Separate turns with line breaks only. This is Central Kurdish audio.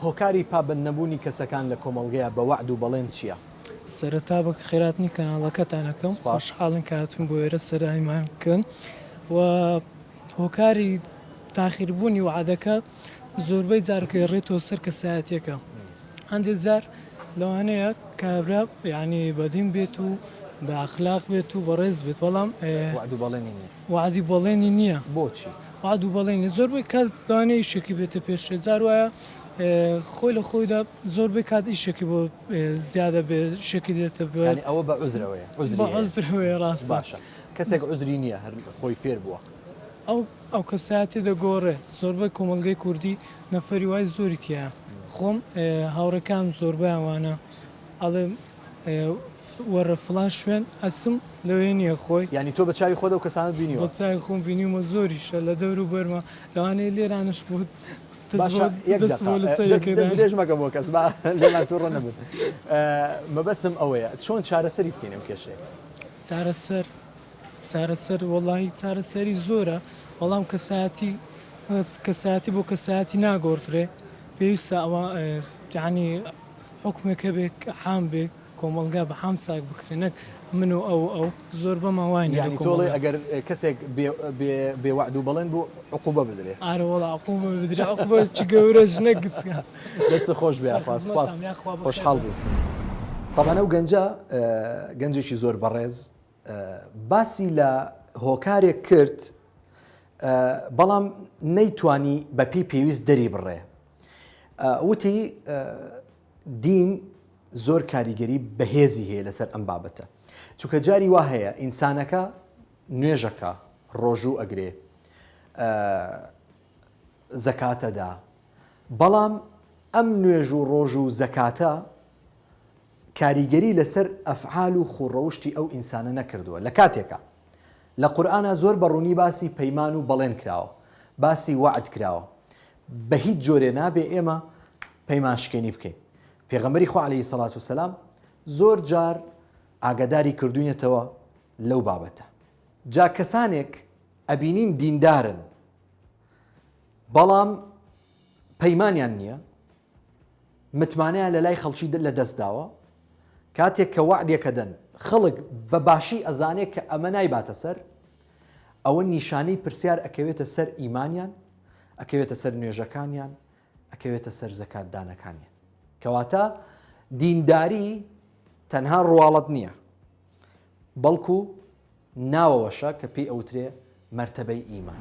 هۆکاری پابەند نەبوونی کەسەکان لە کۆمەڵگەیا بە وەعد و بەڵێن چییە؟
سەرەتا بە خێراتنی کەناڵەکەتان ئەکەم
سوپاس.
خۆشحاڵین کە هاتوون بۆ ئێرە سەردانیمان بکەن و هۆکاری تاخیربوونی وەعدەکە زۆربەی جار گەڕێتەوە سەر کەسایەتیەکە هەندێک جار لەوانەیە کابرا یعنی بەدین بێت و بە ئەخلاق بێت و بەڕێز بێت بەڵام
وەعد و بەڵێنی نییە.
وەعدی بەڵێنی نییە.
بۆچی؟
وەعد و بەڵێنی زۆربەی کات لەوانەیە ئیشێکی بێتە پێشێ جار وایە خۆی لە خۆیدا زۆربەی کات ئیشێکی بۆ زیادە بێ ئیشێکی دێتە بەر.
یانی ئەوە بە عوزرەوەیە عوزری
بە عوزرەوەیە ڕاستە.
باشە کەسێک عوزری نییە هەر خۆی فێر بووە.
ئەو ئەو کەسایەتی دەگۆڕێ زۆربەی کۆمەڵگەی کوردی نەفەری وای زۆری تیایە خۆم هاوڕێکانم زۆربەیان وانە ئەڵێ وەرە فڵان شوێن ئەچم لەوێ نییە خۆی.
یانی تۆ بە چاوی خۆت ئەو کەسانەت بینیوە؟
بە چاوی خۆم بینیومە زۆریشە لە دەور و بەرمە لەوانەیە لێرانەش بۆ
باشە یەک دەقە دەست درێژ مەکە بۆ کەس با لێمان توڕە نەبن مەبەستم ئەوەیە چۆن چارەسەری بکەین ئەم کێشەیە؟
چارەسەر چارەسەر وەڵاهی چارەسەری زۆرە بەڵام کەسایەتی کەسایەتی بۆ کەسایەتی ناگۆڕدرێ پێویستە ئەوە یعنی حوکمێک هەبێ عام بێ کۆمەڵگا بە عام چاک بکرێ نەک من و ئەو و ئەو زۆربەمان واین لە
یانی تۆ
کۆمەڵگا.
ئەڵێی ئەگەر کەسێک بێ بێ بێ وەعد و بەڵێن بوو عقوبە بدرێ.
ئارە وەڵا عقوبە بدرێ عقوبە چ گەورەش نەک گچکە.
دەستت خۆش بێ
لە
یاخوا سپاس
خزمەتتام یاخوا بەخێر
خۆشحاڵ
بێن.
بووین. تەبعەن ئەو گەنجە گەنجێکی زۆر بەڕێز باسی لە هۆکارێک کرد بەڵام نەیتوانی بەپێی پێویست دەری بڕێ وتی دین زۆر کاریگەری بەهێزی هەیە لەسەر ئەم بابەتە چونکە جاری وا هەیە ئینسانەکە نوێژەکە ڕۆژوو ئەگرێ زەکاتەدا بەڵام ئەم نوێژ و ڕۆژ و زەکاتە کاریگەری لەسەر ئەفعال و خوڕەوشتی ئەو ئینسانە نەکردووە لە کاتێکا لە قورئانا زۆر بە ڕوونی باسی پەیمان و بەڵێن کراوە، باسی وەعد کراوە، بە هیچ جۆرێ نابێ ئێمە پەیمان شکێنی بکەین. پێغەمبەری خوا علیە سەڵات و سەلام زۆر جار ئاگاداری کردوینەتەوە لەو بابەتە. جا کەسانێک ئەبینین دیندارن بەڵام پەیمانیان نییە، متمانەیان لە لای خەڵکی لە دەست داوە، کاتێک کە وەعدێک ئەدەن خەڵک بە باشی ئەزانێ کە ئەمە نایباتە سەر، ئەوە نیشانەی پرسیار ئەکەوێتە سەر ئیمانیان، ئەکەوێتە سەر نوێژەکانیان، ئەکەوێتە سەر زەکات دانەکانیان. کەواتە دینداری تەنها ڕواڵەت نییە، بەڵکو ناوەوەشە کە پێی ئەوترێ مەرتەبەی ئیمان.